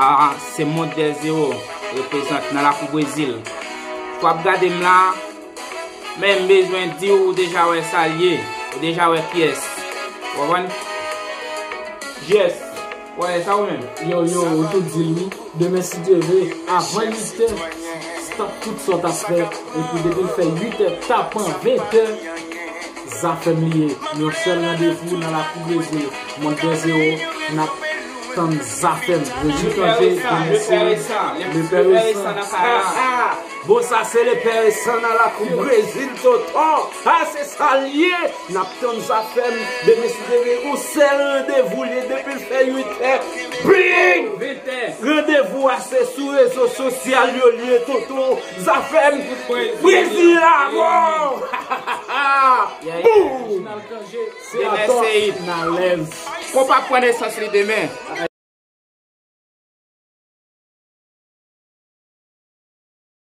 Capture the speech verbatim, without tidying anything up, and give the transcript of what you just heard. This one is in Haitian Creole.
Ah, se Mond de Zewo reprezant nan lakou Brezil. Fò ap gade m la, men m bezwen di w, ou deja wè sa l ye, ou deja wè kiyès. Ou konprann? Yes. Ou wè sa ou menm? Yo, yo, ou tou di l wi. Demen, si Dye vle, avan uit è, stop tout sa w t ap fè. Epi depi l fè uit è, tapan ven è, Zafèm li ye. Yon sèl randevou nan lakou Brezil. Mond de Zewo, n ap tann Zafèm. Rejou Kanje, Demen se le père San. Bon, sa se le père San nan lakou Brezil, tonton. Ah, se sa l ye. N ap tann Zafèm. Demen, si Dye vle, yon sèl randevou li ye depi l fè uit è. Bing! Randevou a se sou rezo sosyal yo li ye, tonton. Zafèm, Brezil la mò! Boum! Se atò n alèz. Konpa pran nesans li demen.